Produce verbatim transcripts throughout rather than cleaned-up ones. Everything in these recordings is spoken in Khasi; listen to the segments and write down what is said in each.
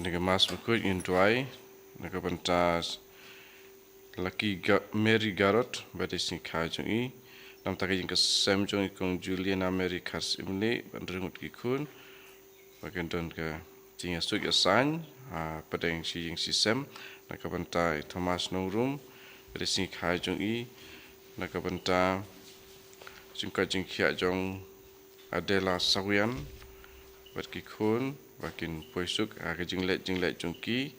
Na ka Mass bakhuid ngin duwai na ka bynta Lucky Ga- Mary Garot, ba dei sngi kha jong i. Namar ka jingkyrshan jong i Kong Juliana Mary Khar Syiemlieh, bad hynriew ngut ki khun, ba kin don ka jingïasuk ïasain ha pdeng shi ïing shi sem. Na ka bynta i Thomas Nongrum, ba dei sngi kha jong i. Na ka bynta jingkoit jingkhiah jong Adela Sawian bad ki khun, ba kin poi suk ha ka jingleit jingleit jong ki.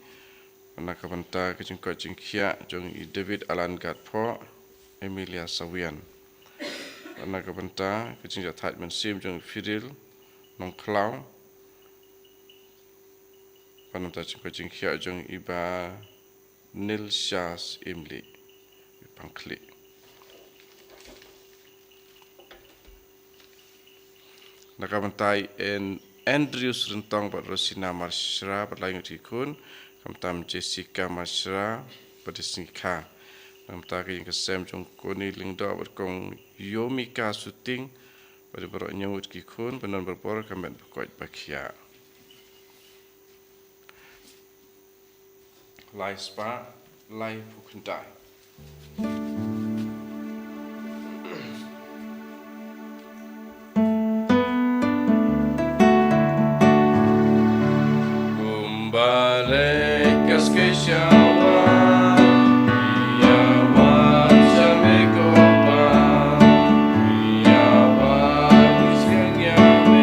Na ka bynta ka jingkoit jingkhiah jong i David Alan Gatphoh, Emilia Sawian. Na ka bynta ka jingïathait mynsiem jong i Fidel Nongkhlaw. Bad na ka bynta ka jingkoit jingkhiah jong i Bah Nilsha Syiemlieh, i Pangkhlieh. Na ka bynta i An- Andrews Ryntong bad Rosina Marshra bad lai ngut ki khun, khamtam Jessica Marshra, ba dei sngi kha. Na ka bynta ka jingkyrshan jong Koni Lyngdoh bad Kong Yomika Suting, ba dei baroh hynñiew ngut ki khun, ba don barabor ka met ba koit ba khiah. Lai spah laiphew khyndai. Kumba leh ka skei sha wan, ïa wan sha me ko Kpa, ïa wan skei ïa me.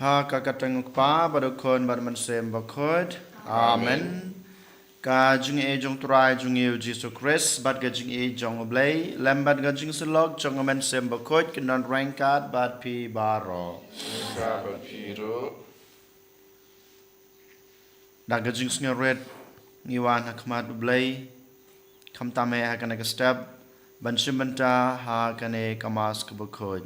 Ha ka kyrteng u Kpa bad u Khun bad u Mynsiem Bakhuid. Amen. Ka jingïeit jong u Trai jong ngi u Jisu Khrist bad ka jingïeit jong u Blei lem bad ka jingsyllok jong u Mynsiem Bakhuid kin don ryngkat bad phi baroh. Ryngkat bad phi ruh. Da ka jingsngewrit ngi wan ha khmat u Blei, khamtam eh ha kane ka step ban shim bynta ha kane ka Mass kaba khuid.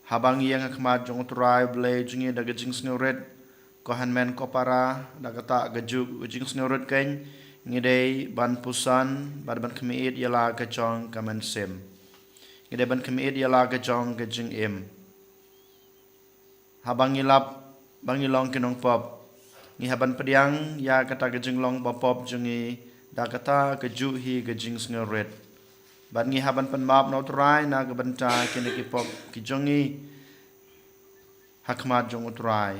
Haba ngi ïeng ha khmat jong u Trai u Blei jong ngi da ka jingsngewrit, ko hynmen ko para, da kata kajuh ka jingsngewrit keiñ, ngi dei ban puson bad ban khmih ïa la ka jong ka mynsiem. Ngi dei ban khmih ïa la ka jong ka jingim. Haba ngi lap ba ngi long ki nongpop, ngi hap ban pdiang ïa kata ka jinglong bapop jong ngi da kata kajuh hi ka jingsngewrit. Bad ngi hap ban pynmap na u Trai na ka bynta kine ki pop ki jong ngi ha khmat jong u Trai.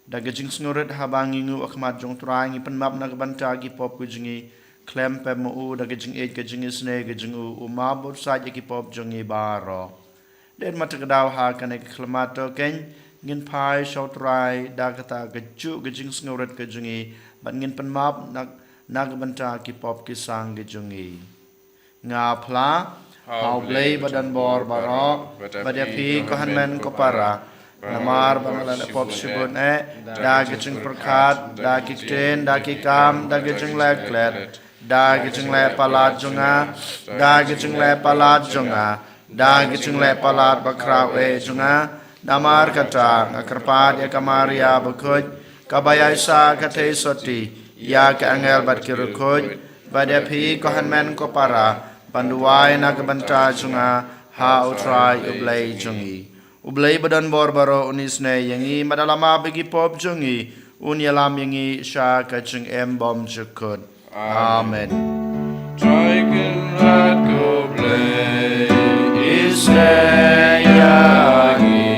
Da ka jingsngewrit haba ngi nguh ha khmat jong u Trai ngi pynmap na ka bynta ki pop ki jong ngi, khlem pep ma u da ka jingïeit ka jingisynei ka jong u, u map bad u said ïa ki pop jong ngi baroh. Dei ma te ka daw ha kane ka khyllipmat to keiñ ngin phai sha u Trai da kata kajuh ka jingsngewrit ka jong ngi bad ngin pynmap na, na ka bynta ki pop ki sang ki jong ngi. Nga phla ha u Blei ba don bor baroh, bad ïa phi ko hynmen ko para, namar ba nga la pop shibun eh da ka jingpyrkhat, da ki ktien, da ki kam, da ka jingleh klet, da ka jingleh palat jong nga, da ka jingleh palat jong nga, da ka jingleh palat bakhraw eh jong nga. Namar kata nga kyrpad ïa ka Maria bakhuid, kaba ïaishah ka theisotti ïa ki angel bad ki riewkhuid, bad ïa phi ko hynmen ko para, ban duwai na ka bynta jong nga ha u Trai u Blei jong ngi. U Blei ba don bor baroh un isynei ïa ngi, bad da la map ïa ki pop jong ngi un ïalam ïa ngi sha ka jingim bymjukut. Amen. Trai Kynrad ko Blei, isynei ïa ngi.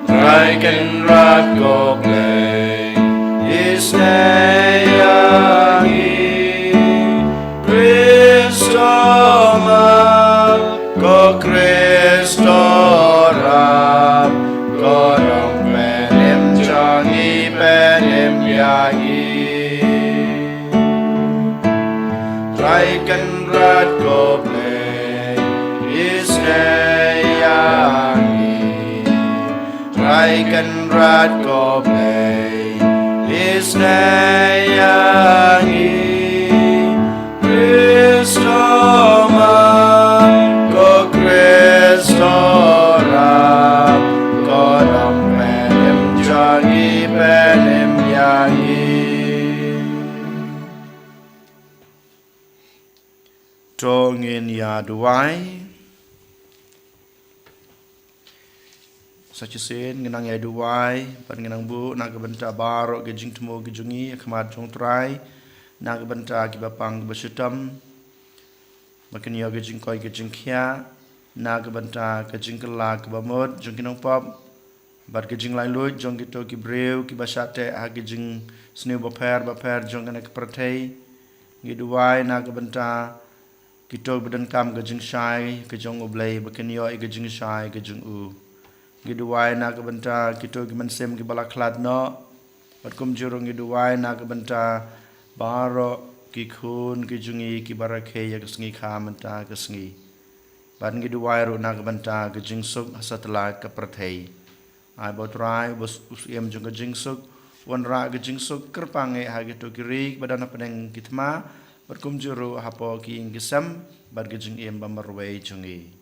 Trai Kynrad ko Blei, isynei ïa ngi. Khristomar, ko Khristorap, ko Nongpynim jong ngi, pynim ïa ngi. Trai Kynrad ko Blei, isynei ïa ngi. Trai Kynrad ko Blei, isynei ïa ngi. To ngin ïa duwai. Sa shisien ngin nang ïa duwai, bad ngin nang buh na ka bynta baroh ki jingthmu ki jong ngi ha khmat jong U Trai, na ka bynta kiba pang kiba shitom, ba kin ïoh ki jingkoit ki jingkhiah, na ka bynta ka jingkylla kaba mut jong ki nongpop, bad ki jinglaitluid jong kito ki briew kiba shah teh ha ki jingsniew bapher bapher jong kane ka pyrthei. Ngi duwai na ka bynta kito ba donkam ka jingshai ka jong U Blei, ba kin ïoh ïa ka jingshai ka jong u. Ngi duwai na ka bynta kito ki mynsiem kiba la khlad noh, bad kumjuh ruh ngi duwai na ka bynta baroh ki khun ki jong ngi kiba rakhe ïa ka sngi kha mynta ka sngi. Bad ngi duwai ruh na ka bynta ka jingsuk ha satlak ka pyrthei. Ai ba U Trai, uba s-, u Syiem jong ka jingsuk, u wanrah ka jingsuk kyrpang eh ha kito ki ri kiba don hapdeng ki thma, bad kumjuh ruh hapoh ki ïing ki sem, bad ka jingim ba marwei jong ngi.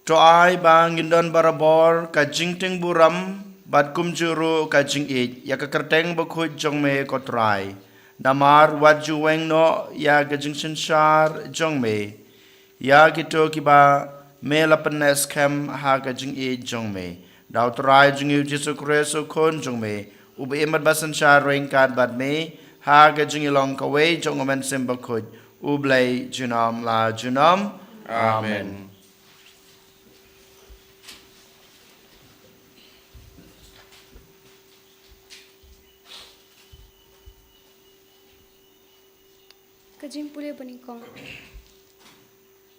To ai ba ngin don barabor ka jingtieng burom, bad kumjuh ruh ka jingïeit ïa ka kyrteng bakhuid jong me, ko Trai. Namar wat ju weng noh ïa ka jingsynshar jong me ïa kito kiba me la pynneh skhem ha ka jingïeit jong me, da U Trai jong ngi U Jisu Khrist U Khun jong me, uba im bad ba synshar ryngkat bad me ha ka jingïalong kawei jong U Mynsiem Bakhuid, U Blei junom la junom. Amen. Amen. Ka jingpule banyngkong.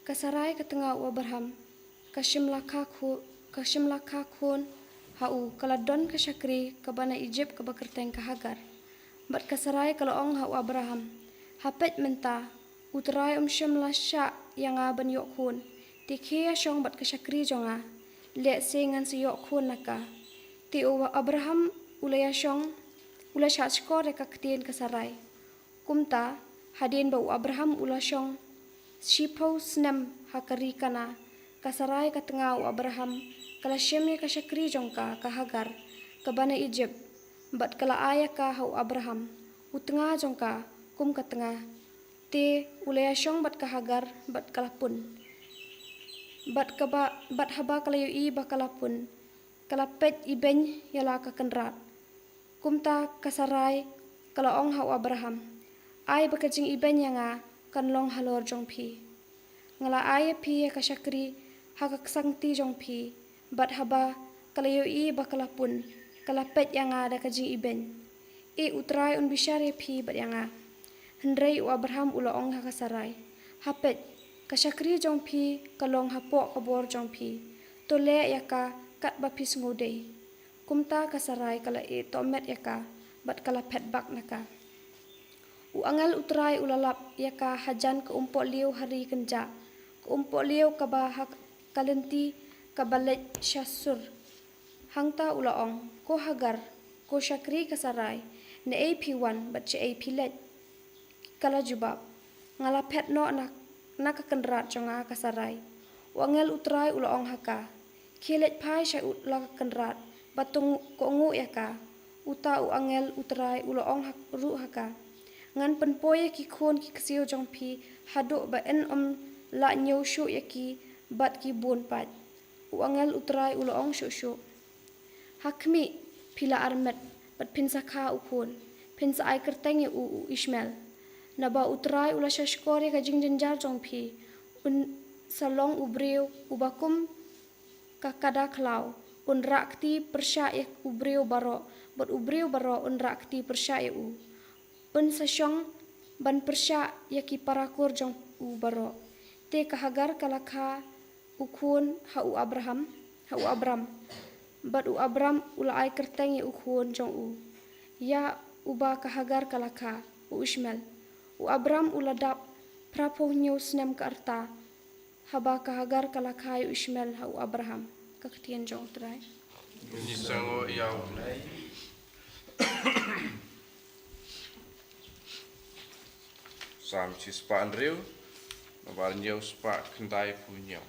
Ka Sarai ka tnga u Abraham, ka shym la kha khu-, ka shym la kha khun ha u, ka la don ka shakri kaba na Ijipt kaba kyrteng ka Hagar. Bad ka Sarai ka la ong ha u Abraham, ha peit mynta, U Trai um shym la shah ïa nga ban ïoh khun, te khie ïashong bad ka shakri jong nga, lehse ngan sa ïoh khun na ka. Te u Abraham u la ïashong, u la shah shkor ïa ka ktien ka Sarai. Kumta, hadien ba u Abraham u la shong shiphew snem ha ka ri Kanaan, ka Sarai ka tnga u Abraham, ka la shem ïa ka shakri jong ka, ka Hagar, kaba na Ijipt, bad ka la ai ïa ka ha u Abraham, u tnga jong ka, kum ka tnga. Te, u la ïashong bad ka Hagar, bad ka la pun. Bad kaba, bad haba ka la ïohi ba ka la pun, ka la peit ibeiñ ïa la ka kynrad. Kumta ka Sarai ka la ong ha u Abraham, ai ba ka jingibeiñ ïa nga kan long halor jong phi. Nga la ai ïa phi ïa ka shakri ha ka ksangti jong phi, bad haba ka la ïohi ba ka la pun, ka la peit ïa nga da ka jingibeiñ. E U Trai un bishar ïa phi bad ïa nga. Hynrei u Abraham u la ong ha ka Sarai, ha peit, ka shakri jong phi ka long hapoh ka bor jong phi. To leh ïa ka katba phi sngewdei. Kumta ka Sarai ka la ïeh tohmet ïa ka, bad ka la phet bak na ka. U angel U Trai u la lap ïa ka hajan ka umpohliew ha ri kynjah, ka umpohliew kaba ha ka lynti kaba leit sha sur. Hangta u la ong, ko Hagar, ko shakri ka Sarai, naei phi wan bad shaei phi leit? Ka la jubab, nga la phet noh na, na ka kynrad jong nga ka Sarai. U angel U Trai u la ong ha ka, khie leit phai sha u la ka kynrad, bad to ngu-, kohnguh ïa ka. Uta u angel U Trai u la ong ha, ruh ha ka, ngan pynpoi ïa ki khun ki ksiew jong phi haduh ba yn ym lah ñiew shuh ïa ki bad ki bun pat. U angel U Trai u la ong shuh shuh, ha khmih, phi la armet, bad phin sa kha u khun, phin sa ai kyrteng ïa u, u Ishmael. Naba U Trai u la shah shkor ïa ka jingjynjar jong phi, un sa long u briew uba kum ka kada khlaw, un rah kti pyrshah ïa u briew baroh, bad u briew baroh un rah kti pyrshah ïa u. Un sa shong ban pyrshah ïa ki parakur jong u baroh. Te ka Hagar ka la kha u khun ha u Abraham, ha u Abram. Bad u Abram u la ai kyrteng ïa u khun jong u, ïa uba ka Hagar ka la kha, u Ishmael. U Abram u la dap phra phew hynñiew snem ka rta, haba ka Hagar ka la kha ïa u Ishmael ha u Abraham. Ka ktien jong U Trai. Ngi sngew ïa U Blei. Salm shispah hynriew, nabar hynñiew spah khyndai phew hynñiew.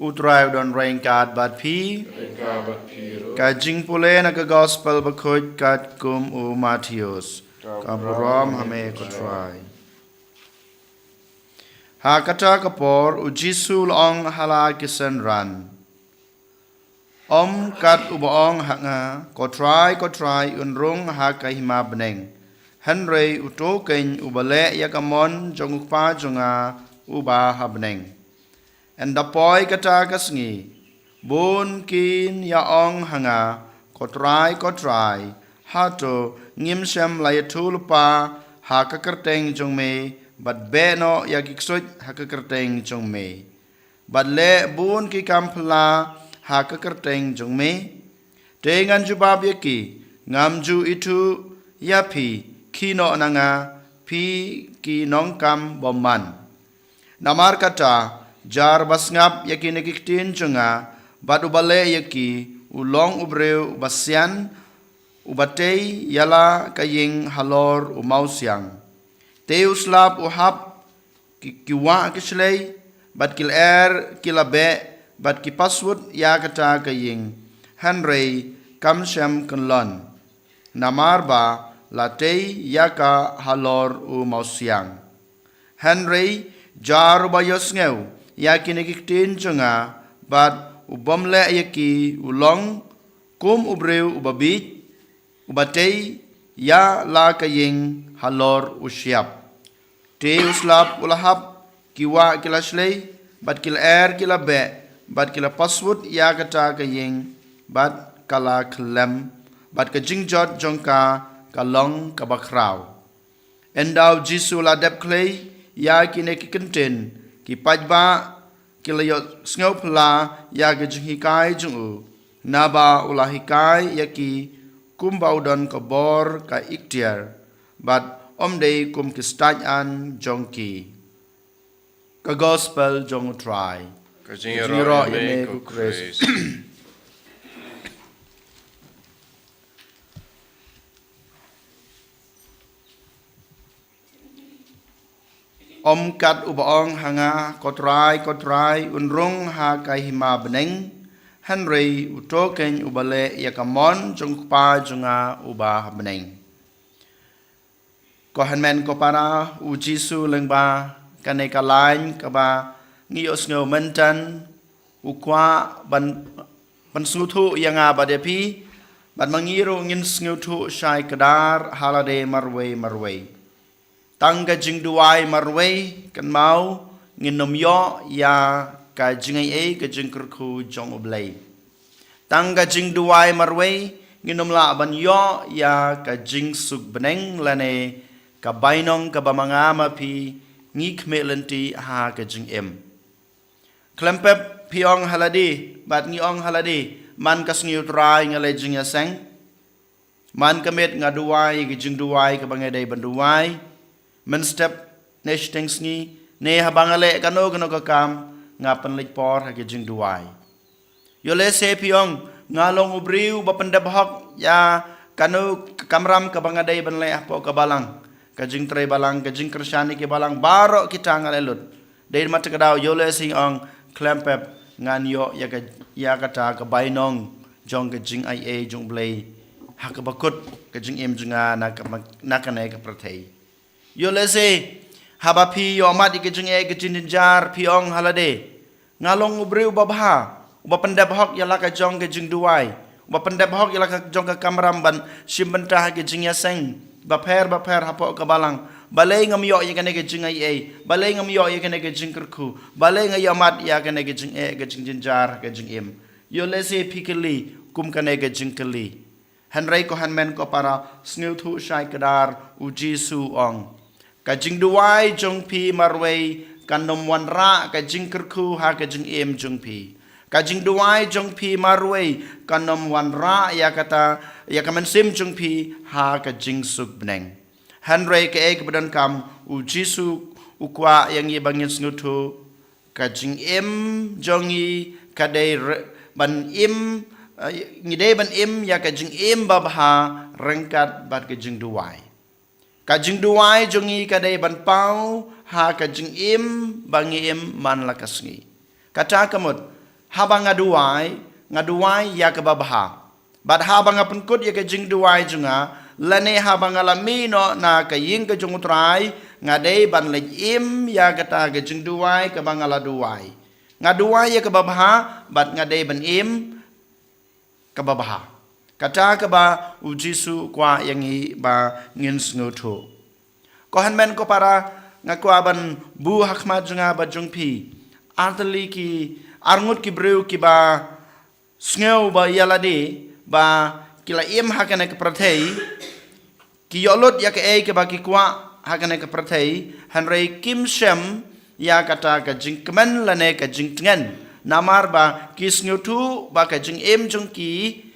U Trai u don ryngkat bad phi. Ka jingpule na ka Gospel bakhuid katkum u Mathaios. Ka burom ha me ko Trai. Ha kata ka por u Jisu u la ong ha la ki synran, ym kat uba ong ha nga, ko Trai, ko Trai, un rung ha ka hima bneng, hynrei uto keiñ uba leh ïa ka mon jong u Kpa jong nga uba ha bneng. Ynda poi kata ka sngi, bun kin ïa ong ha nga, ko Trai, ko Trai, hato ngim shym la ïathuhlypa ha ka kyrteng jong me, bad beh noh ïa ki ksuid ha ka kyrteng jong me, bad leh bun ki kam phylla ha ka kyrteng jong me? Te ngan jubab ïa ki, ngam ju ithuh ïa phi, khie noh na nga, phi ki nongkam bymman. Namar kata, jar ba sngap ïa kine ki ktien jong nga, bad uba leh ïa ki, u long u briew uba sian, uba tei ïa la ka ïing halor u mawsiang. Te u slap u hap ki, ki wah ki shlei, bad ki lyer ki la beh, bad ki paswut ïa kata ka ïing, hynrei kam shym kyllon, namar ba la tei ïa ka halor u mawsiang. Hynrei jar uba ïohsngew ïa kine ki ktien jong nga, bad u bym leh ïa ki, u long kum u briew uba bieit, uba tei ïa la ka ïing halor u shyiap. Te u slap u la hap, ki wah ki la shlei, bad ki lyer ki la beh, bad ki la paswut ïa kata ka ïing, bad ka la khyllem, bad ka jingjot jong ka ka long kaba khraw. Ynda u Jisu u la dep khlei ïa kine ki kyntien, ki paidbah ki la ïohsngew phylla ïa ka jinghikai jong u, naba u la hikai ïa ki kumba u don ka bor ka iktiar, bad ym dei kum ki stad-an jong ki. Ka Gospel jong u Trai. Ka jingïaroh ïa me ko Khrist. Ym kat uba ong ha nga, ko Trai, ko Trai, un rung ha ka hima bneng, hynrei uto keiñ uba leh ïa ka mon jong u Kpa jong nga uba ha bneng. Ko hynmen ko para, u Jisu lyngba kane ka lain kaba ngi ïohsngew mynta, u kwah ban, ban sngewthuh ïa nga bad ïa phi, bad ma ngi ruh ngin sngewthuh shai kdar ha lade marwei marwei. Tang ka jingduwai marwei, kynmaw, ngin ym ïoh ïa ka jingaiei, ka jingkyrkhu jong U Blei. Tang ka jingduwai marwei, ngin ym lah ban ïoh ïa ka jingsuk bneng lane ka bainong kaba ma nga ma phi ngi khmih lynti ha ka jingim. Khlem pep phi ong ha lade, bad ngi ong ha lade, man ka sngi U Trai nga leit jingïaseng. Man ka miet nga duwai ïa ka jingduwai kaba nga dei ban duwai mynstep, ne shiteng sngi, ne haba nga leh kano kano ka kam, nga pynleit por ha ka jingduwai. Ïoh lehse phi ong, nga long u briew ba pyndep hok ïa kano ka kamram kaba nga dei ban leh hapoh ka balang, ka jingtrei balang, ka jingkyrshan ïa ki balang, baroh kita nga leh lut. Dei ma te ka daw, ïoh lehse ong, khlem pep ngan ïoh ïa ka, ïa kata ka bainong jong ka jingaiei jong U Blei ha kaba kut ka jingim jong nga na ka, na kane ka pyrthei. Ïoh lehse haba phi ïohmad ïa ka jingaiei ka jingjynjar, phi ong ha lade, nga long u briew uba bha, uba pyndep hok ïa la ka jong ka jingduwai, uba pyndep hok ïa la ka jong ka kamram ban shim bynta ha ka jingïaseng bapher bapher hapoh ka balang. Balei ngam ïoh ïa kane ka jingaiei? Balei ngam ïoh ïa kane ka jingkyrkhu? Balei nga ïohmad ïa kane ka jingaiei ka jingjynjar ka jingim? Ïoh lehse phi kylli kum kane ka jingkylli. Hynrei ko hynmen ko para, sngewthuh shai kdar, u Jisu u ong, ka jingduwai jong phi marwei kan ym wanrah ka jingkyrkhu ha ka jingim jong phi. Ka jingduwai jong phi marwei kan ym wanrah ïa kata, ïa ka mynsiem jong phi ha ka jingsuk bneng. Hynrei kaei kaba donkam, u Jisu u kwah ïa ngi ba ngin sngewthuh ka jingim jong ngi ka dei re-, ban im, eh, ngi dei ban im ïa ka jingim babha ryngkat bad ka jingduwai. Ka jingduwai jong ngi ka dei ban paw ha ka jingim ba ngi im man la ka sngi. Kata ka mut, Haba nga duwai, nga duwai ïa kaba bha. Bad haba nga pynkut ïa ka jingduwai jong nga, lane haba nga la mih noh na ka ïing ka jong U Trai, nga dei ban leit im ïa kata ka jingduwai kaba nga la duwai. Nga duwai ïa kaba bha, bad nga dei ban im kaba bha. Kata kaba U Jisu u kwah ïa ngi ba ngin sngewthuh. Ko hynmen ko para, nga kwah ban buh ha khmat jong nga bad jong phi artylli ki, arngut ki briew kiba sngew ba ïa lade ba ki la im ha kane ka pyrthei, ki ïoh lut ïa kaei kaba ki kwah ha kane ka pyrthei, hynrei kim shem ïa kata ka jingkmen lane ka jingtngen. Namar ba ki sngewthuh ba ka jingim jong ki,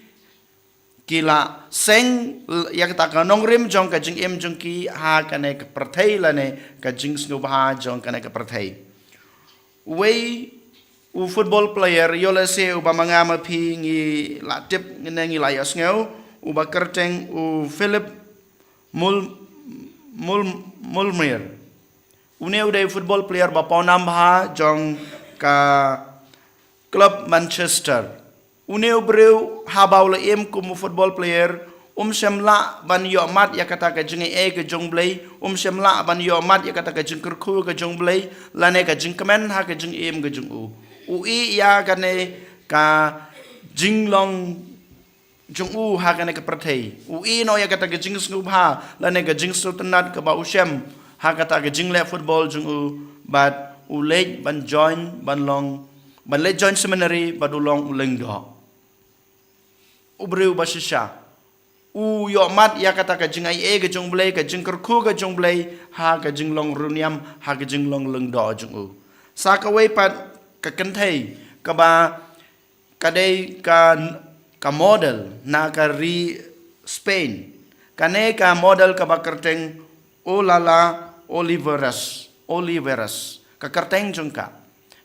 ki la seng ïa kata ka nongrim jong ka jingim jong ki ha kane ka pyrthei lane ka jingsngewbha jong kane ka pyrthei. Uwei u football player, ïoh lehse uba ma nga ma phi ngi la tip, ngi ne ngi la ïohsngew, uba kyrteng u Philip Mul-, Mul-, Mulmir. Une u dei football player ba pawnam bha jong ka club Manchester. Une u briew haba u la im kum u football player, um shem lah ban ïohmad ïa kata ka jingaiei ka jong U Blei, um shem lah ban ïohmad ïa kata ka jingkyrkhu ka jong U Blei, lane ka jingkmen ha ka jingim ka jong u. U ïeh ïa kane ka jinglong jong u ha kane ka pyrthei. U ïeh noh ïa kata ka jingsngewbha lane ka jingsngewtynnad kaba u shem ha kata ka jingleh football jong u, bad u leit ban join, ban long, ban leit join seminary bad u long u lyngdoh. U briew ba shisha. U ïohmad ïa kata ka jingaiei ka jong U Blei, ka jingkyrkhu ka jong U Blei ha ka jinglong riewniam, ha ka jinglong lyngdoh jong u. Sa kawei pat ka kynthei kaba ka dei ka, ka model na ka ri Spain. Kane ka model kaba kyrteng Olala Oliveras, Oliveras, ka kyrteng jong ka.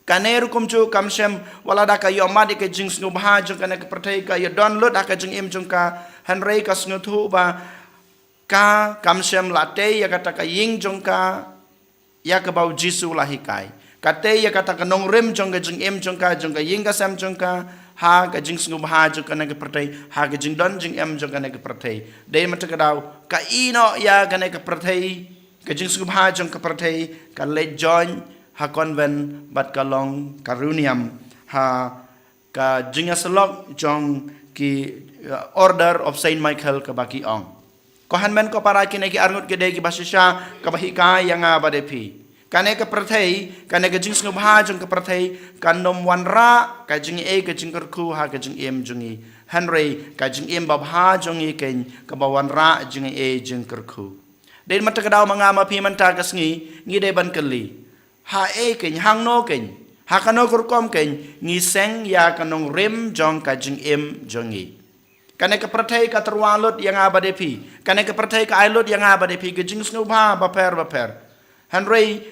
Kane ruh kumjuh kam shem, wat lada ka ïohmad ïa ka jingsngewbha jong kane ka pyrthei, ka ïadon lut ha ka jingim jong ka, hynrei ka sngewthuh ba ka kam shem la tei ïa kata ka ïing jong ka ïa kaba U Jisu u la hikai. Ka tei ïa kata ka nongrim jong ka jingim jong ka, jong ka ïing ka sem jong ka, ha ka jingsngewbha jong kane ka pyrthei, ha ka jingdon jingem jong kane ka pyrthei. Dei mynta ka daw ka ïeh noh ïa kane ka pyrthei, ka jingsngewbha jong ka pyrthei, ka leit join ha convent bad ka long ka riewniam ha ka jingïasyllok jong ki, uh, Order of Saint Michael kaba ki ong. Ko hynmen ko para, kine ki arngut ki dei kiba shisha kaba hikai ïa nga bad ïa phi. Kane ka pyrthei, kane ka jingsngewbha jong ka pyrthei kan ym wanrah ka jingaiei ka jingkyrkhu ha ka jingim jong ngi. Hynrei ka jingim babha jong ngi keiñ kaba wanrah jingaiei jingkyrkhu. Dei mynta ka daw ma nga ma phi mynta ka sngi ngi dei ban kylli. Haei keiñ, hangno keiñ, ha kano ka rukom keiñ ngi seng ïa ka nongrim jong ka jingim jong ngi. Kane ka pyrthei ka tyrwa lut ïa nga bad ïa phi. Kane ka pyrthei ka ai lut ïa nga bad ïa phi ka jingsngewbha bapher bapher. Hynrei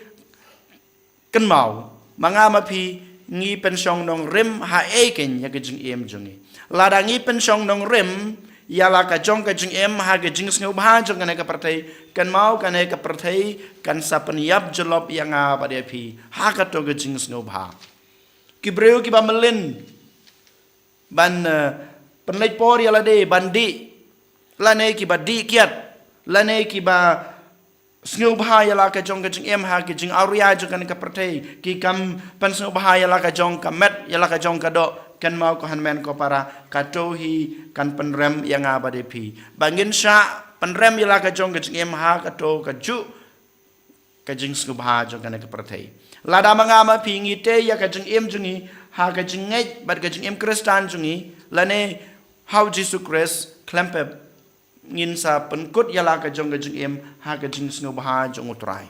kynmaw, ma nga ma phi ngi pynshong nongrim haei keiñ ïa ka jingim jong ngi. Lada ngi pynshong nongrim ïa la ka jong ka jingim ha ka jingsngewbha jong kane ka pyrthei, kynmaw kane ka pyrthei kan sa pynïap jyllop ïa nga bad ïa phi ha kato ka jingsngewbha. Ki briew kiba mlien ban, eh, pynleit por ïa lade ban dih, lane kiba dih kiad, lane kiba sngewbha ïa la ka jong ka jingim ha ka jingawria jong kane ka pyrthei, ki kam pynsngewbha ïa la ka jong ka met, ïa la ka jong ka doh, kynmaw ko hynmen ko para, kato hi kan pynrem ïa nga bad ïa phi. Ba ngin shah pynrem ïa la ka jong ka jingim ha kato kajuh ka jingsngewbha jong kane ka pyrthei. Lada ma nga ma phi ngi tei ïa ka jingim jong ngi ha ka jingngeit bad ka jingim Khristan jong ngi, lane ha U Jisu Khrist, khlem pep ngin sa pynkut ïa la ka jong ka jingim ha ka jingsngewbha jong U Trai.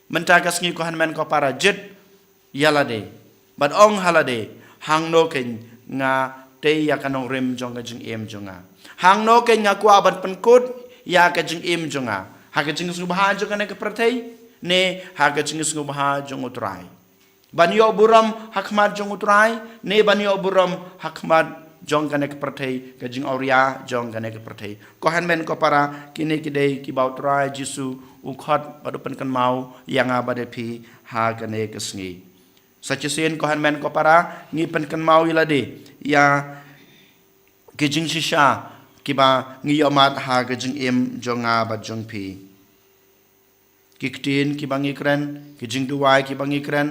Mynta ka sngi ko hynmen ko para, jied ïa lade bad ong ha lade, hangno keiñ nga tei ïa ka nongrim jong ka jingim jong nga? Hangno keiñ nga kwah ban pynkut ïa ka jingim jong nga? Ha ka jingsngewbha jong kane ka pyrthei, ne ha ka jingsngewbha jong U Trai? Ban ïoh burom ha khmat jong U Trai, ne ban ïoh burom ha khmat jong kane ka pyrthei, ka jingawria jong kane ka pyrthei? Ko hynmen ko para, kine ki dei kiba U Trai Jisu u khot bad u pynkynmaw ïa nga bad ïa phi ha kane ka sngi. Sa shisien ko hynmen ko para, ngi pynkynmaw ïa lade ïa ki jingshisha kiba ngi ïohmad ha ka jingim jong nga bad jong phi. Ki ktien kiba ngi kren, ki jingduwai kiba ngi kren,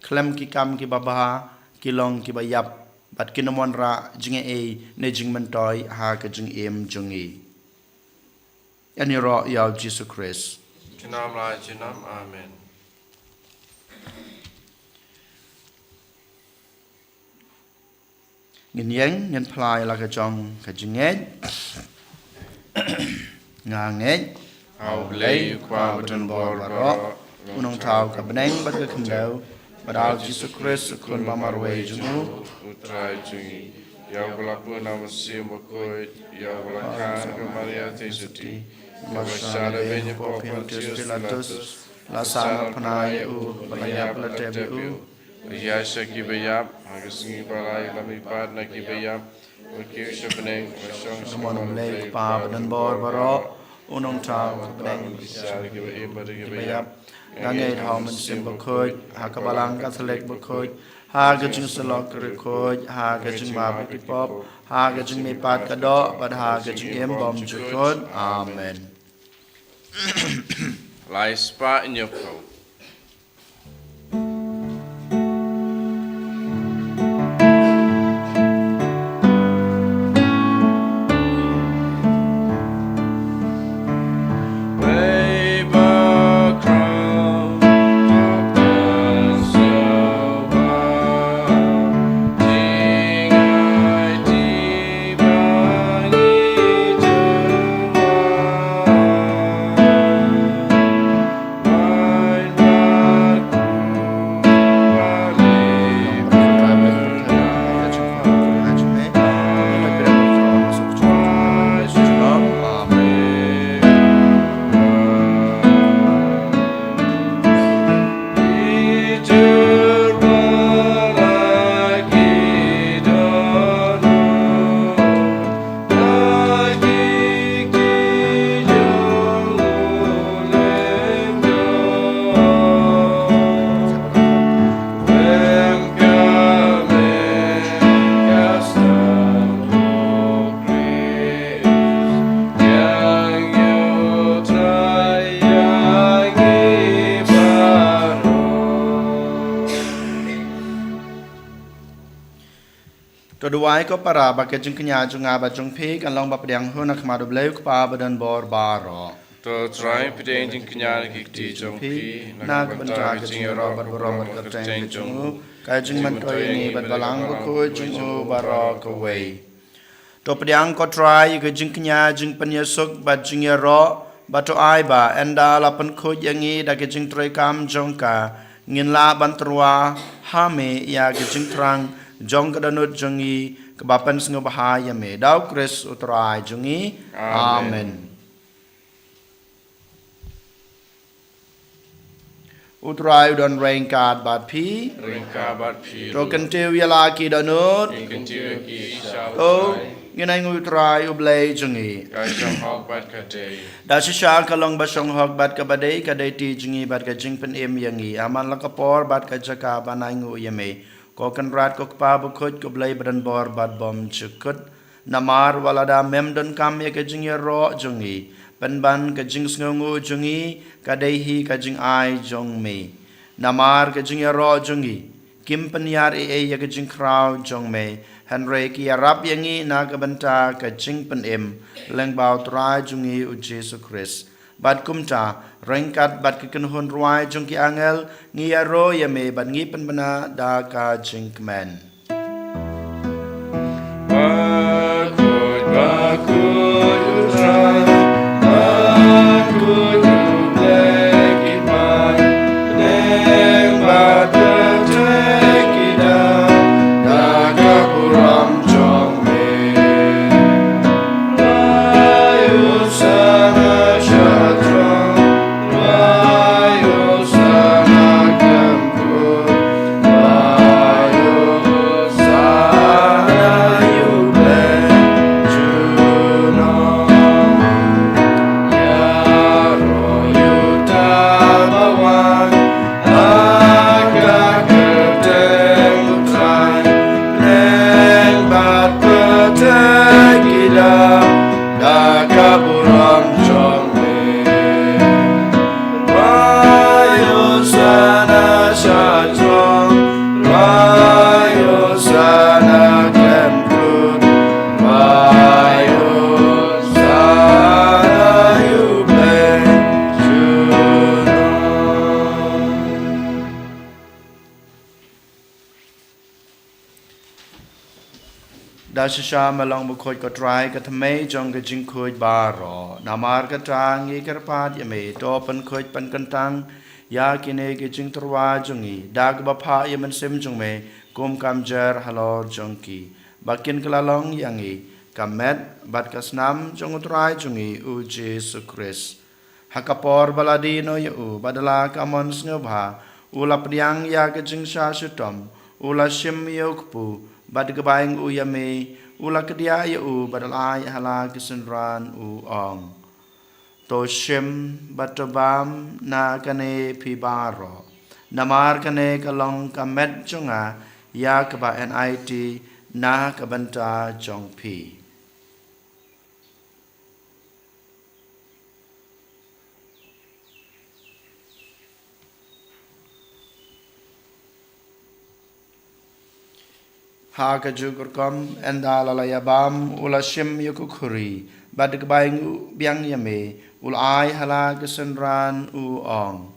khlem ki kam kiba bha, ki long kiba ïap, bad kin ym wanrah jingaiei ne jingmyntoi ha ka jingim jong ngi. Ïaroh ïa u Jisu Khrist. Junom la junom, amen. Ngin ïeng, ngin phla ïa la ka jong ka jingngeit. Nga ngeit ha U Blei U Kpa badonbor baroh, U Nongthaw ka bneng bad ka khyndew, bad ha U Jisu Khrist U Khun ba marwei jong U, U Trai jong ngi. Ïa uba la pun ha U Mynsiem Bakhuid, ïa uba la kha na ka Maria Theisotti, ïa uba la shah lehbeiñ hapoh Pontius Pilatus, la sahnarphna ïa u, bad la ïap la tep ïa u, la ïaid sha kiba ïap, ha ka sngi ba lai la mihpat na kiba ïap, la kiew sha bneng, la shong sha ka mon U Blei U Kpa badonbor baroh, U Nongthaw ka bneng bad ka khyndew, kiba im bad kiba ïap. Nga ngeit ha U Mynsiem Bakhuid, ha ka Balang Katholik bakhuid, ha ka Jingïasyllok Riewkhuid, ha ka jingmap ïa ki pop, ha ka jingmihpat ka doh, bad ha ka jingim bymjukut. Amen. Lai spah hynñiewphew. To duwai ko para ba ka jingkñia jong nga bad jong phi kan long ba pdiang hun ha khmat U Blei U Kpa badonbor baroh. To Trai, pdiang jingkñia na ki kti jong phi na ka bynta ka jingïaroh bad burom bad kyrteng jong u, ka jingmyntoi ïa ngi bad Balang Bakhuid jong u baroh kawei. To pdiang ko Trai ïa ka jingkñia, jingpynïasuk bad jingïaroh, bad to ai ba ynda la pynkhuid ïa ngi da ka jingtrei kam jong ka, ngin lah ban tyrwa ha me ïa ka jingthrang jong ka dohnud jong ngi kaba pynsngewbha ïa me. Da U Khrist U Trai jong ngi. Amen. Amen. U Trai u don ryngkat bad phi. Ryngkat bad phi. To kyntiew ïa la ki dohnud. Ngin kyntiew ïa ki sha U Trai. To ngin ainguh ïa U Trai U Blei jong ngi. Ka shong hok bad ka dei. Da shisha ka long ba shong hok bad kaba dei, ka dei ti jong ngi bad ka jingpynim ïa ngi. Ha man la ka por bad ka jaka ban ainguh ïa me, ko Kynrad, ko Kpa Bakhuid, ko Blei badonbor bad bymjukut. Namar wat lada mem donkam ïa ka jingïaroh jong ngi, pynban ka jingsngewnguh jong ngi ka dei hi ka jingai jong me. Namar ka jingïaroh jong ngi kim pynïar ei ei ïa ka jingkhraw jong me, hynrei ki ïarap ïa ngi na ka bynta ka jingpynim lyngba U Trai jong ngi U Jisu Khrist. Bad kumta, ryngkat bad ka kynhun rwai jong ki angel, ngi ïaroh ïa me bad ngi pynbna da ka jingkmen. Bakhuid, bakhuid U Trai, bakhuid U Blei ki paid, bneng bad kyrteng ki dang da ka burom jong me. Da shisha me long bakhuid, ko Trai, ka thymmei jong ka jingkhuid baroh. Namar kata ngi kyrpad ïa me, to pynkhuid pynkyntang ïa kine ki jingtyrwa jong ngi da kaba phah ïa Mynsiem jong me kum ka mjer halor jong ki, ba kin kylla long ïa ngi ka met bad ka snam jong u Trai jong ngi u Jisu Khrist. Ha ka por ba la die noh ïa u, bad da la ka mon sngewbha u la pdiang ïa ka jingshah shitom, u la shim ïa u kpu, bad kbaing u ïa me, u la kdiah ïa u, bad da la ai ha la ki synran, u ong: To shim bad to bam na kane phi baroh. Namar kane ka long ka met jong nga, ïa kaba en aiti na ka bynta jong phi. Ha kajuh ka rukom, ynda la la ïa bam, u la shim ïa ka khuri, bad kbaing u biang ïa me, u la ai ha la ki synran, u ong: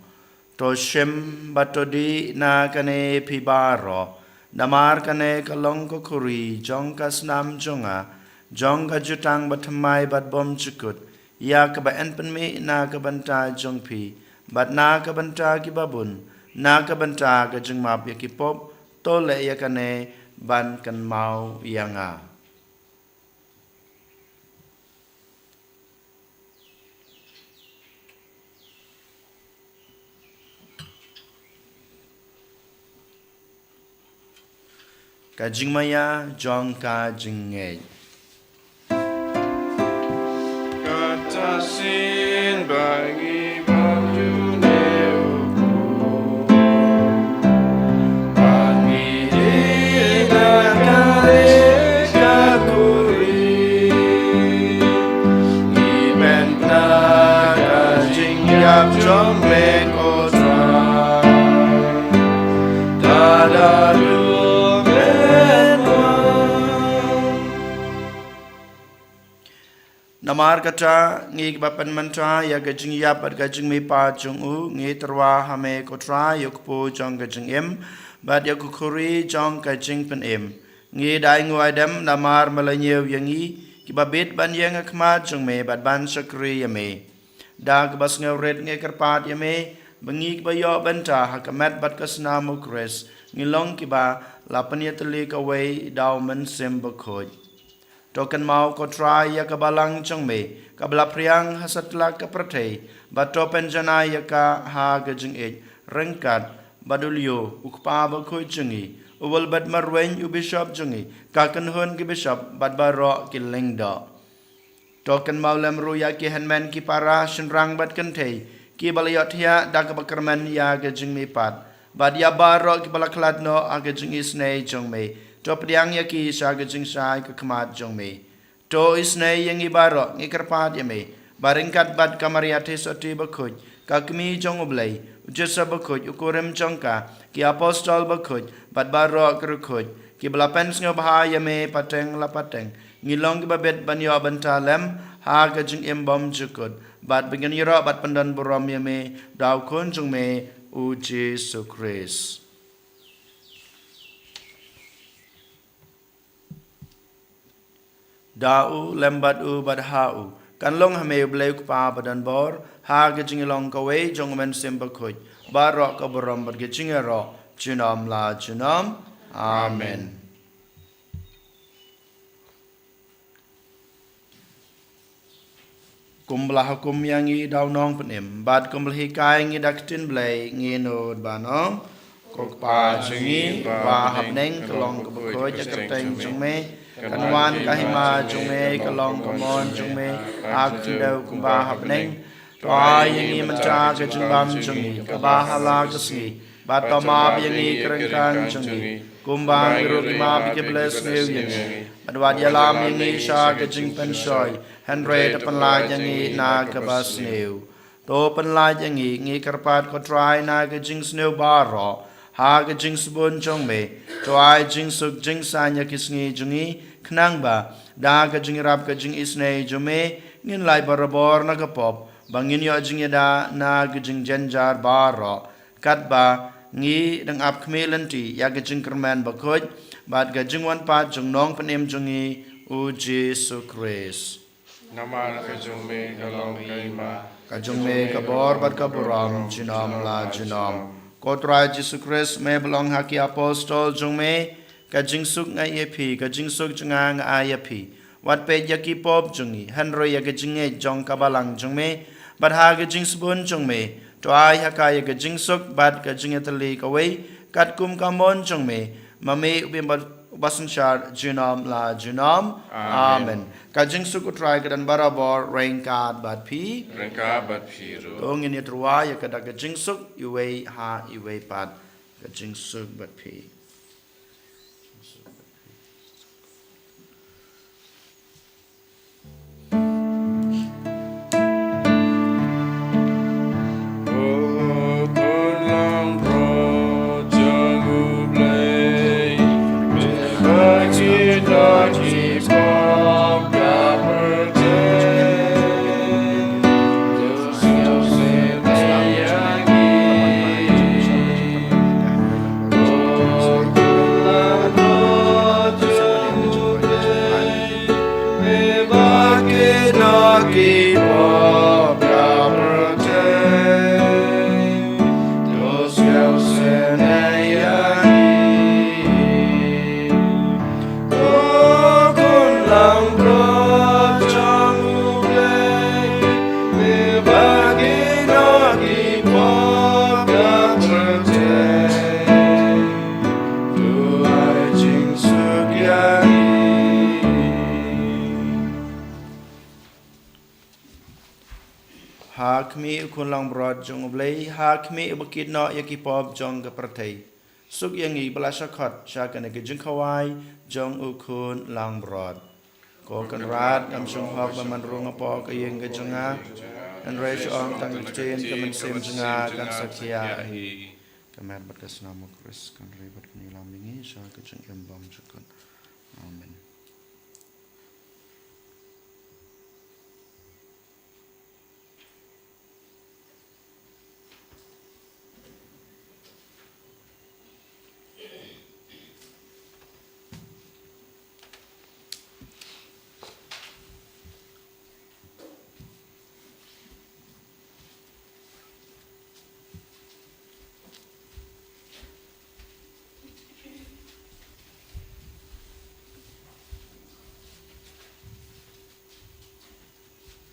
To shim bad to dih na kane phi baroh. Namar kane ka long ka khuri jong ka snam jong nga, jong ka jutang bathymmai bad bymjukut, ïa kaba en pynmih na ka bynta jong phi bad na ka bynta ki babun, na ka bynta ka jingmap ïa ki pop. To leh ïa kane ban kynmaw ïa nga. Ka jingmaïa jong ka jingngeit. Kata shisien ba ngi bam ïa une u kpu, ba ngi dih na kane ka khuri, ngi mad na ka jingïap jong me, ko Trai. Tada du men wan. Namar kata, ngi kiba pynmynta ïa ka jingïap bad ka jingmihpat jong u, ngi tyrwa ha me, ko Trai, ïa u kpu jong ka jingim bad ïa ka khuri jong ka jingpynim. Ngi da ainguh aidem namar me la ñiew ïa ngi kiba bit ban ïeng ha khmat jong me bad ban shakri ïa me. Da kaba sngewrit ngi kyrpad ïa me ba ngi kiba ïoh bynta ha ka met bad ka snam u Khrist, ngi long kiba la pynïatylli kawei da u Mynsiem Bakhuid. To kynmaw, ko Trai, ïa ka balang jong me kaba la phriang ha satlak ka pyrthei, bad to pynjanai ïa ka ha ka jingïeit ryngkat bad u Leo, u kpa bakhuid jong ngi, u Wilbert Marwein, u bishop jong ngi, ka kynhun ki bishop bad baroh ki lyngdoh. To kynmaw lem ruh ïa ki hynmen ki para, shynrang bad kynthei kiba la ïohthiah da kaba kyrmen ïa ka jingmihpat, bad ïa baroh kiba la khlad noh ha ka jingisynei jong me. To pdiang ïa ki sha ka jingshai ka khmat jong me. To isynei ïa ngi baroh, ngi kyrpad ïa me, ba ryngkat bad ka Maria Theisotti bakhuid, ka Kmie jong u Blei, u Joseph bakhuid, u kurim jong ka, ki apostol bakhuid bad baroh ki riewkhuid kiba la pynsngewbha ïa me pateng la pateng, ngi long kiba bit ban ïoh bynta lem ha ka jingim bymjukut, bad ba ngin ïaroh bad pyndonburom ïa me da u Khun jong me, u Jisu Khrist. Da u, lem bad u, bad ha u, kan long ha me u Blei u Kpa badonbor, ha ka jingïalong kawei jong u Mynsiem Bakhuid, baroh ka burom bad ka jingïaroh junom la junom. Amen. Kumba la hukum ïa ngi da u Nongpynim, bad kumba la hikai ngi da ka ktien Blei, ngi nud ban ong: Ko Kpa jong ngi uba ha bneng, ka long kaba khuid ïa ka kyrteng jong me, kan wan ka hima jong me, ka long ka mon jong me ha ka khyndew kumba ha bneng. To ai ïa ngi mynta ka jingbam jong ngi kaba ha la ka sngi, bad to map ïa ngi ki ryngkang jong ngi, kumba ngi ruh ngi map ïa kiba la sniew ïa ngi. Bad wat ïalam ïa ngi sha ka jingpynshoi, hynrei to pynlait ïa ngi na kaba sniew. To pynlait ïa ngi, ngi kyrpad ko Trai, na ka jingsniew baroh ha ka jingsbun jong me. To ai jingsuk jingsaiñ ïa ki sngi jong ngi, khnang ba da ka jingïarap ka jingisynei jong me, ngin lait barabor na ka pop, ba ngin ïoh jingïada na ka jingjynjar baroh, katba Ngi dang ap khmih lynti ïa ka jingkyrmen bakhuid bad ka jingwan pat jong u Nongpynim jong ngi, u Jisu Khrist. Namar ka jong me ka long ka hima, ka jong me ka bor bad ka burom junom la junom. Ko Trai Jisu Khrist, me ba la ong ha ki apostol jong me, ka jingsuk nga ai ïa phi, ka jingsuk jong nga nga ai ïa phi. Wat peit ïa ki pop jong ngi, hynrei ïa ka jingngeit jong ka balang jong me. Bad ha ka jingsbun jong me, to ai ha ka ïa ka jingsuk bad ka jingïatylli kawei, katkum ka mon jong me, ma me u ba im bad ba synshar junom la junom. Amen. Amen. Ka jingsuk u Trai ka don barabor ryngkat bad phi. Ryngkat bad phi ruh. To ngin ïatyrwa ïa ka da ka jingsuk iwei ha iwei pat. Ka jingsuk bad phi. Ha khmih u khun langbrot jong U Blei, ha khmih u ba kit noh ïa ki pop jong ka pyrthei. Suk ïa ngi ba la shah khot sha kane ka jingkhawai jong u khun langbrot. Ko Kynrad, ngam shym hok ba men rung hapoh ka ïing ka jong nga, hynrei shu ong tang ka ktien, ka mynsiem jong nga kan sa thiah hi. Ka met bad ka snam u Khrist kan ri bad kan ïalam ïa ngi sha ka jingim bymjukut. Amen.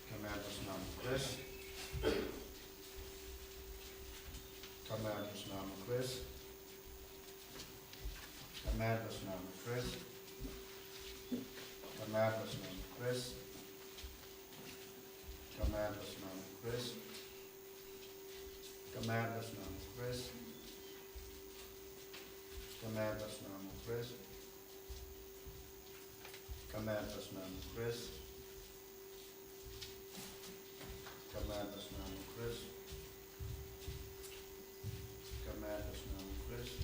Ka met bad snam u Khrist. Ka met bad snam u Khrist. Ka met bad snam u Khrist. Ka met bad snam u Khrist. Ka met bad snam u Khrist. Ka met bad snam u Khrist. Ka met bad snam u Khrist. Ka met bad snam u Khrist. Ka met bad snam u Khrist. Ka met bad snam u Khrist.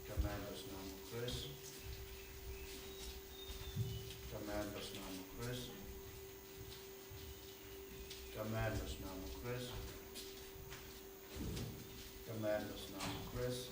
Ka met bad snam u Khrist. Ka met bad snam u Khrist. Ka met bad snam u Khrist. Ka met bad snam u Khrist.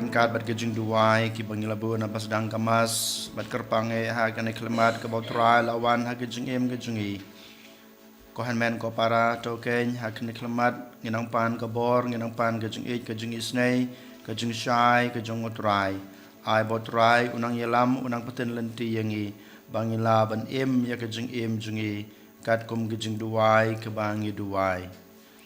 Ryngkat bad ka jingduwai, kiba ngi la buh na ba sdang ka Mass, bad kyrpang eh ha kane ka khlieh mat kaba U Trai la wan ha ka jingim ka jong ngi. Ko hynmen ko para, to keiñ ha kane ka khlieh mat, ngin nang pan ka bor, ngin nang pan ka jingïeit, ka jingisynei, ka jingshai ka jong U Trai. Ai ba U Trai un nang ïalam, un nang pyntip lynti ïa ngi, ba ngin lah ban im ïa ka jingim jong ngi, katkum ka jingduwai kaba ngi duwai.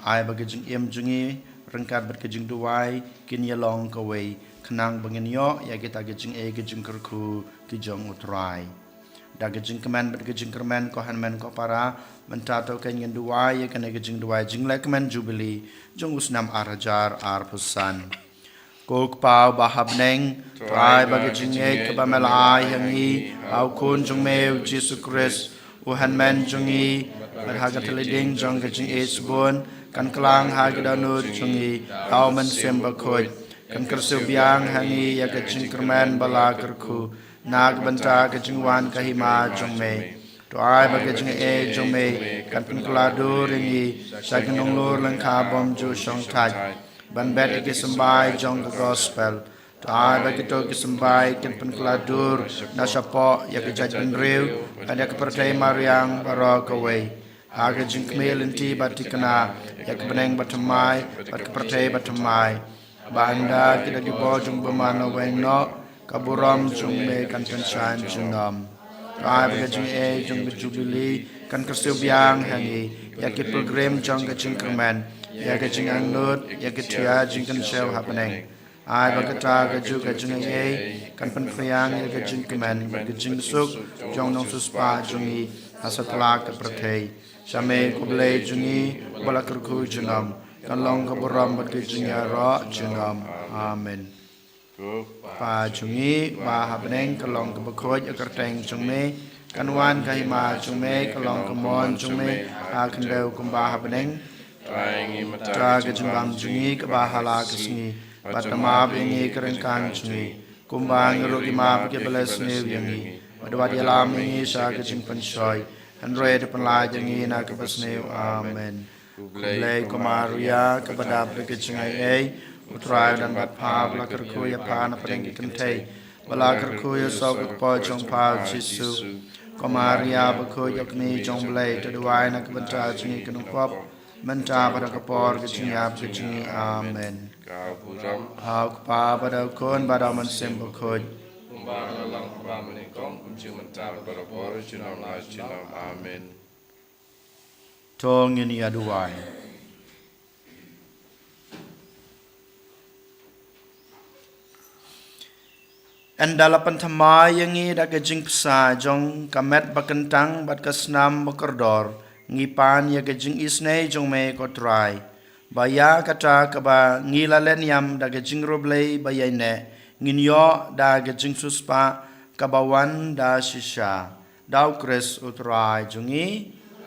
Ai ba ka jingim jong ngi ryngkat bad ka jingduwai kin ïa long kawei, khnang ba ngin ïoh ïa kita ki jingeh ki jingkyrkhu ki jong U Trai. Da ka jingkmen bad ka jingkyrmen, ko hynmen ko para, mynta to keiñ ngin duwai ïa kane ka jingduwai jingleh kmen Jubili jong u snem ar hajar arphew san. Ko Kpa uba ha bneng, to ai ba ka jingïeit kaba me la ai ha ngi ha u Khun jong me u Jisu Khrist, u hynmen jong ngi, bad ha ka thylliej ding jong ka jingïeit shibun, kan kylla ha ki dohnud jong ngi da u Mynsiem Bakhuid, kan kyrsiew biang ha ngi ïa ka jingkyrmen ba la kyrkhu na ka bynta ka jingwan ka hima jong me. To ai ba ka jingaiei jong me kan pynkylla dur ïa ngi sha ki nonglor lyngkha bymjukshongthait, ban bet ïa ki symbai jong ka gospel. To ai ba kito ki symbai kin pynkylla dur na shapoh ïa ka jaitbynriew bad ïa ka pyrthei mariang baroh kawei, ha ka jingkhmih lynti ba thikna ïa ka bneng bathymmai bad ka pyrthei bathymmai, ba ynda ki dkhot jong u bymman la weng noh, ka burom jong me kan pynshai junom. To ai ba ka jingaiei jong ka Jubili kan kyrsiew biang ha ngi ïa ki pilgrim jong ka jingkyrmen, ïa ka jingangnud, ïa ka thiah jingkynshew ha bneng. Ai ba kata kajuh ka jingaiei kan pynphriang ïa ka jingkmen bad ka jingsuk jong u nongsiewspah jong ngi ha satlak ka pyrthei. Sha me ko Blei jong ngi, uba la kyrkhu junom, kan long ka burom bad ka jingïaroh junom. Amen. Ko Kpa jong ngi uba ha bneng, ka long kaba khuid ïa ka kyrteng jong me, kan wan ka hima jong me, ka long ka mon jong me ha khyndew kumba ha bneng. Ai ngi mynta ka jingbam jong ngi kaba ha la ka sngi, bad to map ïa ngi ka ryngkang jong ngi, kumba ngi ruh ngi map ïa kiba la sniew ïa ngi, bad wat ïalam ïa ngi sha ka jingpynshoi, hynrei to pynlait ïa ngi na kaba sniew. Amen. Khublei ko Maria, kaba dap da ka jingaiei, U Trai u don bad pha, ba la kyrkhu ïa pha na pdeng ki kynthei, ba la kyrkhu ïa u soh ka kpoh jong pha u Jisu. Ko Maria bakhuid, ïa kmie jong u Blei, to duwai na ka bynta jong ngi ki nongpop, mynta bad ha ka por ka jingïap ka jong ngi. Amen. Ka burom ha u Kpa bad ha u Khun bad ha u Mynsiem Bakhuid. Kumba la long ha kaba nyngkong, kumjuh mynta bad barabor, junom la junom. Amen. To ngin ïa duwai. Ynda la pynthymmai ïa ngi da ka jingbsa jong ka met ba kyntang bad ka snam ba kordor, ngi pan ïa ka jingisynei jong me ko Trai, ba ïa kata kaba ngi la leh niam da ka jingriewblei ba ïaineh, ngin ïoh da ka jingsiewspah kaba wan da shisha. Da u Khrist u Trai jong ngi.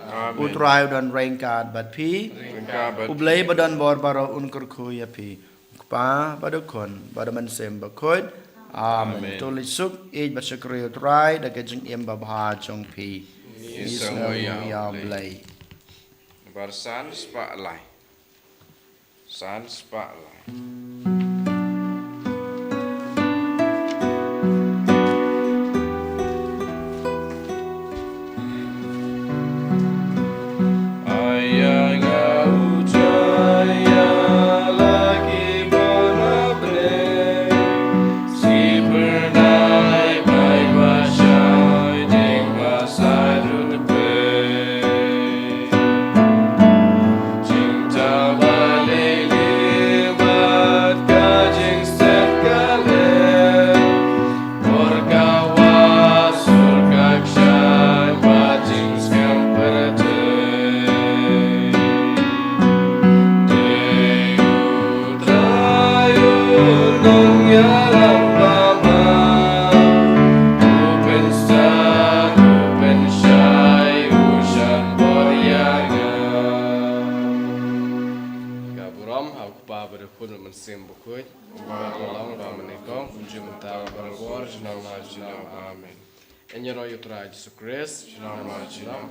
Amen. U Trai u don ryngkat bad phi. Ryngkat bad phi. U Blei ba don bor baroh un kyrkhu ïa phi. U Kpa bad u Khun bad u Mynsiem Bakhuid. Amen. Amen. To leit suk, ïeit bad shakri ïa u Trai da ka jingim babha jong phi. Ngi sngew ïa u Blei. Bar san spah lai. San spah lai. Jingthaw ba lili bad ka jingstad ka leh, por ka wa sur ka kshaid bad jingskhem pyrthei. Dei U Trai u nongïalam ba man, u pynstad, u pynshai, u shon bor ïa nga. Ka burom ha u Kpa bad u Khun bad u Mynsiem Bakhuid, kumba la long ha kaba nyngkong, kumjuh mynta bad barabor, junom la junom. Amen. Yn ïaroh ïa u Trai Jisu Khrist, junom la junom.